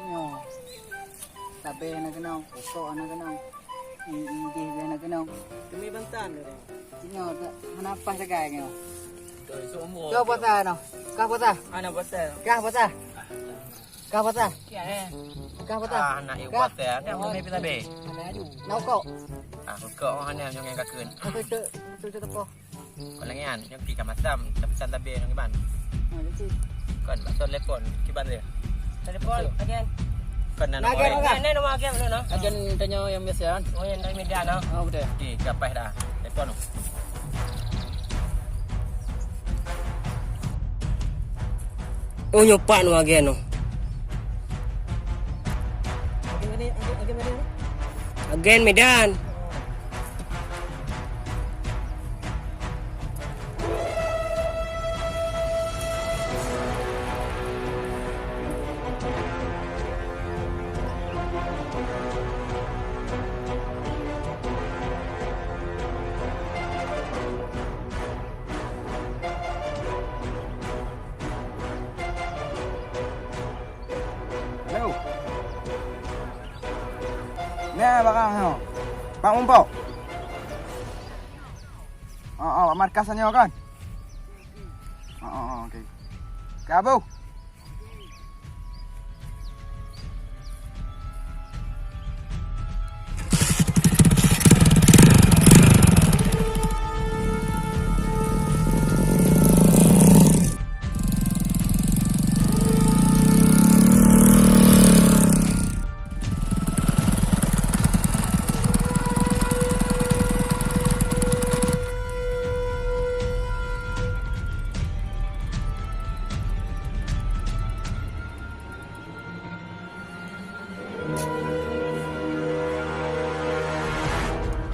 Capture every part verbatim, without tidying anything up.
Nyoe. Tabé na keunong, pokok na keunong. Idéh bèe na keunong. Kami bantan. Nyoe, hana paih sagai nyoe. Kau puasa noh. Kau puasa. Ana puasa. Kau puasa. Kau puasa. Kau puasa. Ah, nak yuk puasa. Nak main pita be. Nak kok. Ah, kok hana nyong yang kakun. Aku tu tu tu tepo. Kon lagèe nyan, nyoe pih ka masam, tapi san tabé nyoe kiban. Ha, jadi. Kon, bak son telepon, kiban dia. Telepon, agen. Kon, nah, agen, agen. Nah, nah, nomor agen dulu, nah. Agen tanya yang biasa, kan? Oh, yang dari Medan, nah. Oh, betul. Okey, ka paih dah. Telepon tu. Oh, nyoe pat nomor agen tu. Agen mana? Agen, agen mana? Agen Medan. Halo. Nah, barang nyoe. Pak Mumpok. Oh, oh, markas nyoe kan? Oh, oh, oh, okey. Ka, Bu.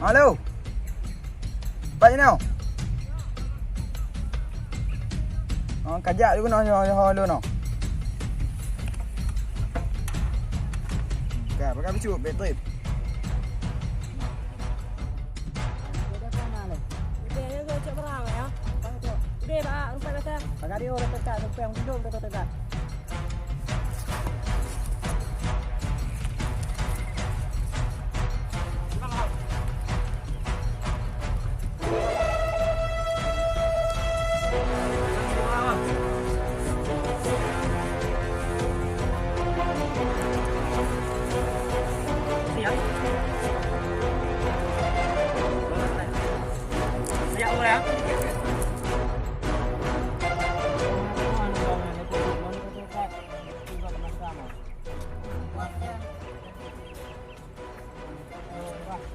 Halo. Pat jinoe? Oh, kajak dulu noh, yoh, yoh, dulu noh. Ka, pakai bisu, bek trip. Udah, udah, udah, cek barang, ya. Udah, Pak, empat rasa. Pakai dia, udah tegak, udah tegak, udah tegak.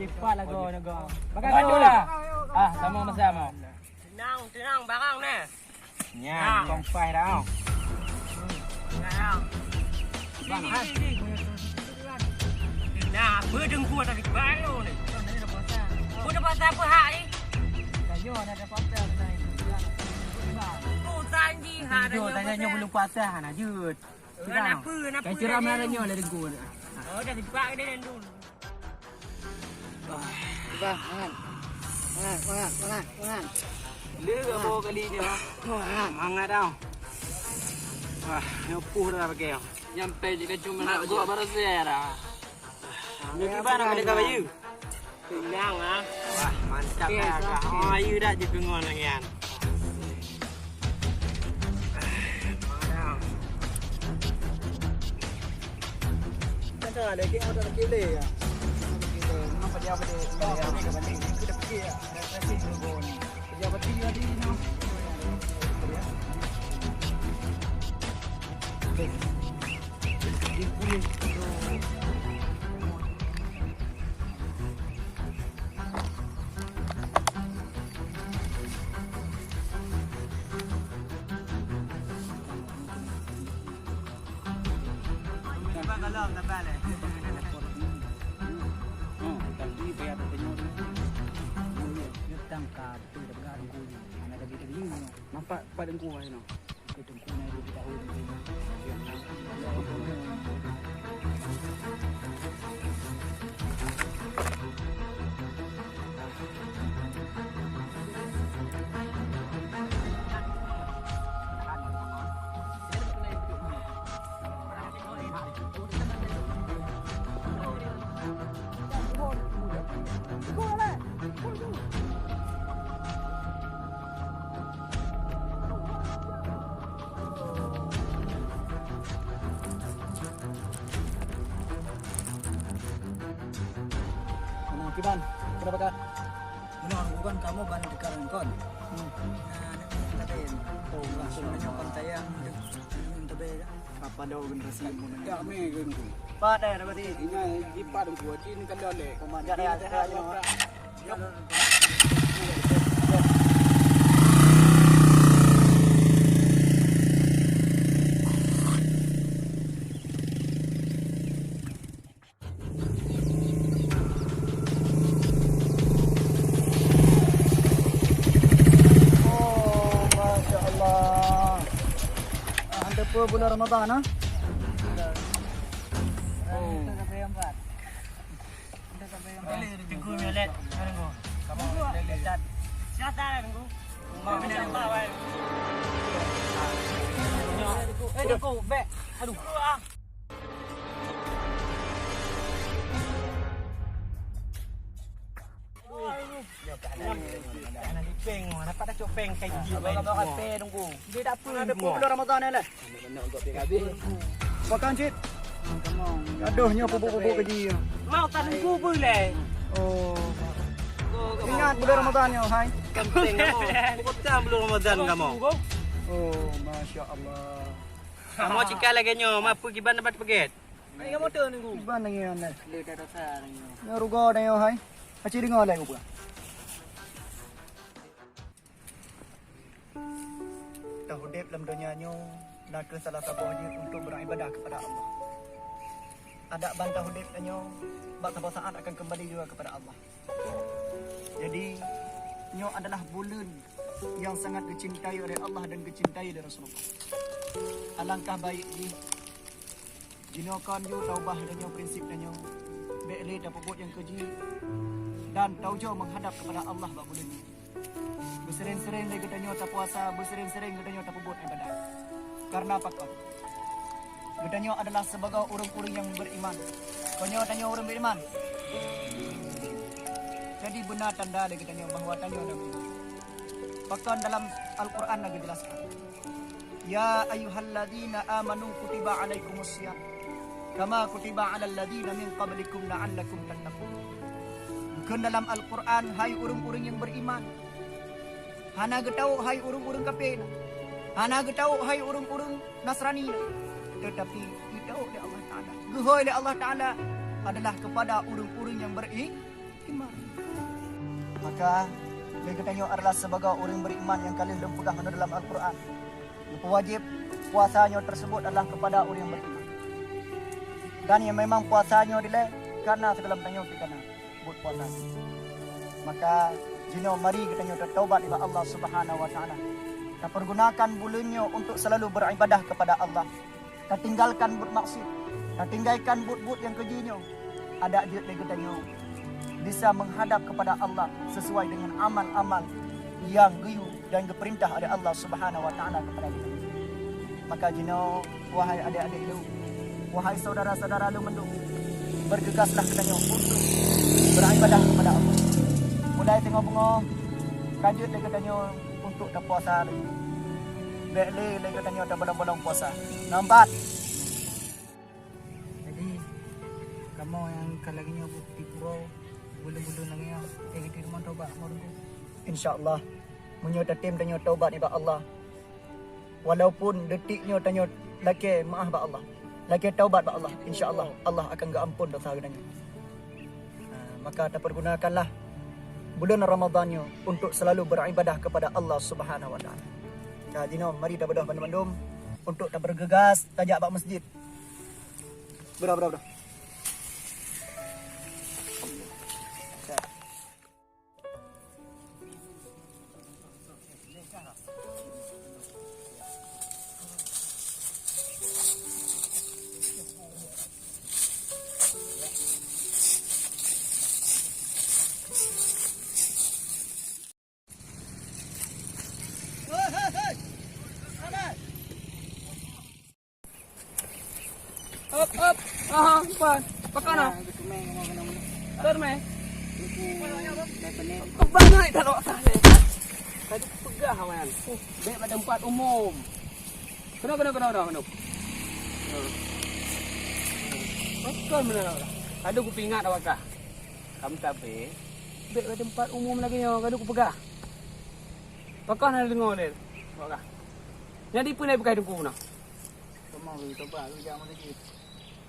Cepat lah kau, nak kau. Pakai kau lah. Ah, sama-sama. Tenang, tenang, barang ni. Nyan, nah. Kong pai dah. Nah. Bang, ha? Nah, apa dengku tadi baru ni? Kau dah puasa apa hak ni? Tanya, ada puasa, ada. Tu sanji, ha, tanya nyoe belum puasa, ha, najut. Kenapa? Kenapa? Kain tiram dah nyoe lah dengku. Oh, dah sebab dia dulu. Bah, mangat. Mangat, mangat, mangat, mangat. Le ka bawa kali ni, ah. Mangat. Mangat tau. Wah, nyoe puh dah pakai. Nyampe je kan cuma nak gok baru saya dah. Nyoe kiban nak kena bayu. Kenyang ah. Wah, mantap dah. Oh, ayu dah je pengon lagi kan. Nampak pada kuah ni. Kiban, kenapa kah? Menurut aku kan kamu ban teuka rangkon. Hmm. Nah, nak kata ya. Oh, langsung nak nyokong tayang. Untuk beda. Apa dah generasi yang mau nanya? Tak, meh, kan tu. Pak dah, dah berarti. Ingat, jipat tu, Haji ni kan dah lek. Komandan. Tak ada, tak ada. Oh, masya Allah. Ah, anda pun bulan Ramadan, ah? Oh. Teguh Miolet, Teguh. Kamu Miolet. Siapa Teguh? Mau siapa, weh? Eh, Teguh, bek. Aduh. Peng, mana pada cok peng kaji. Abang, abang, peng nunggu. Dia tak apa, ada pun bulan Ramadan ni lah. Makan cit. Aduh, nyoe pupuk-pupuk kaji. Mau tak nunggu boleh. Oh. Ingat bulan Ramadan nyoe, hai. Peng kamu. Pokok tak bulan Ramadan kamu. Oh, masya Allah. Kamu cika lagi nyoe, apa kiban dapat paket? Ai kamu tu nunggu. Kiban lagi nyoe. Le dah rasa nyoe. Nyoe ruga dah nyoe, hai. Aci dengar lagi gua. Taudeb lam donya nyoe na kheueh salah saboh jeuet untuk beribadah kepada Allah. Adak ban taudeb tanyoe bak saboh saat akan kembali juga kepada Allah. Jadi, nyoe adalah buleuen nyang sangat geucintai oleh Allah dan geucintai oleh Rasulullah. Alangkah baik jih jinoe kon ju taubah tanyoe prinsip tanyoe, bèk lé tapeubuet nyang keujih dan taujoe meuhadab kepada Allah bak buleuen nyoe. Beuseuréng-seuréng lé geutanyoe tapuasa, beuseuréng-seuréng geutanyoe tapeubuet iébadat. Kareuna pakon? Geutanyoe adalah sibagoe ureuëng-ureuëng nyang beriman. Kon nyoe tanyoe ureuëng beriman? Jadi beuna tanda lé geutanyoe bahwa tanyoe na beriman. Pakon dalam Al-Qur'an na geujelaskan, "Ya ayyuhalladzina amanu kutiba alaikumus shiyam kama kutiba alal ladzina min qablikum la'allakum tattaqun." Geukheun dalam Al-Qur'an, "Hai ureuëng-ureuëng nyang beriman." Hana geutawök hai ureuëng-ureuëng kafé na. Hana geutawök hai ureuëng-ureuëng Nasrani na. Teutapi geutawök lé Allah Taala. Geuhôi lé Allah Taala adalah keupada ureuëng-ureuëng nyang beri-, iman. Maka, lé geutanyoe adalah sibagoe ureuëng beriman nyang ka lheueh lôn peugah meunoe dalam Al-Qur'an. Geupeuwajéb puasa nyoe teuseubut adalah keupada ureuëng beriman. Dan nyang memang puasa nyoe dilée kareuna sigohlom tanyoe pih kareuna buet puasa. Maka, jinoe mari geutanyoe tataubat ubak Allah Subhanahu wa Taala. Tapeurgunakan buleuen nyoe untuk seulalu beribadah keupada Allah. Tatinggalkan buet maksiet, tatinggalkan buet-buet nyang keujih nyoe. Adak jeuet lé geutanyoe bisa meuhadab keupada Allah sisuai deungon amal-amal nyang geuyue dan geupeurintah oleh Allah Subhanahu wa Taala keupada geutanyoe. Maka jinoe, wahai adék-adék lôn, wahai syedara-syedara lôn mandum, beurgeugaslah geutanyoe untuk beribadah keupada Allah. Mulai teungoh beungoh, ka jeuet lé geutanyoe untuk tapuasa lé. Bèk lé lé geutanyoe tabolong-bolong puasa. Nambat. Jadi, kamoe nyang ka lagèe nyoe bukeuti puroe, buleuen-buleuen lagèe nyoe, eh, geutanyoe teurimong tobat, kamoe tunggu. Insya Allah, meunyoe tatem tanyoe taubat nibak Allah, walaupun detik nyoe tanyoe lakèe meu'ah bak Allah, lakèe taubat bak Allah, insya Allah, Allah akan geuamphon desya geutanyoe. Ha, maka tapeurgunakanlah buleuen Ramadhan nyoe untuk seulalu beuribadah keupada Allah Subhanahu wa Taala. Ka jinoe mari tabeudôh bandum-bandum untuk tabeurgeugas tajak bak masjid. Beudôh, beudôh, beudôh. Hop, hop. Aha, pan. Pakai na? Ter meh. Banyak dah lawak sana. Tadi peugah awak. Bèk bak teumpat umum. Kena, kena, kena, kena, kena. Betul benar. Aduh, kupingat awak kah. Kamoe tabé, bèk bak teumpat umum lagèe nyoe, ka lheueh kupeugah. Pakon hana deungoe lé, awak kah? Jadi peue na peugah Teungku bunoe? Kamoe geutobat, geujak meuseujid.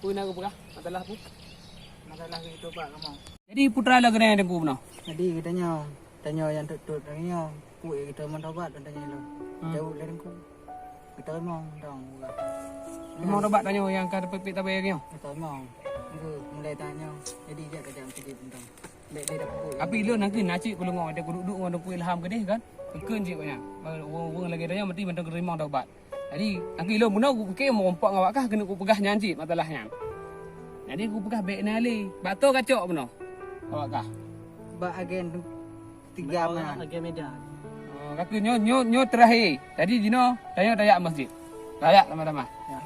Peue na geupeugah? Masalah peue? Masalah geutobat kamoe. Jadi peue teuma lagèe nyan Teungku bunoe? Jadi geutanyoe, tanyoe nyang tot-tot lagèe nyoe, peue geutanyoe meutobat, tanyoe lôn. Hmm. Jaweueb lé Teungku. Geutanyoe mantong. Memang tobat tanyoe nyang ka teupeupiet tabé lagèe nyoe? Geutanyoe. Nyoe mulai tanyoe. Jadi jak tajak meuseujid mantong. Bèk lé dapur. Tapi lôn nangkeuh na cit keu lôn ngon, watèe kuduek-duek ngon Teungku Ilham keudeh kan. Keukeuen cit gobnyan. Ureueng-ureueng lagèe tanyoe meusti mantong teurimong tobat. Jadi, nangkeuh lôn bunoe kukeukeue meurumpok ngon awak kah keuneuk kupeugah nyan cit masalah nyan. Jadi, kupeugah bèk na lé. Bak toh kacok bunoe awak kah? Bak agen tiga meunan. Agen Medan. Oh, ka keuh nyoe, nyoe, nyoe teurakhé. Jadi, jinoe tanyoe tajak meuseujid. Tajak sama-sama. Ya.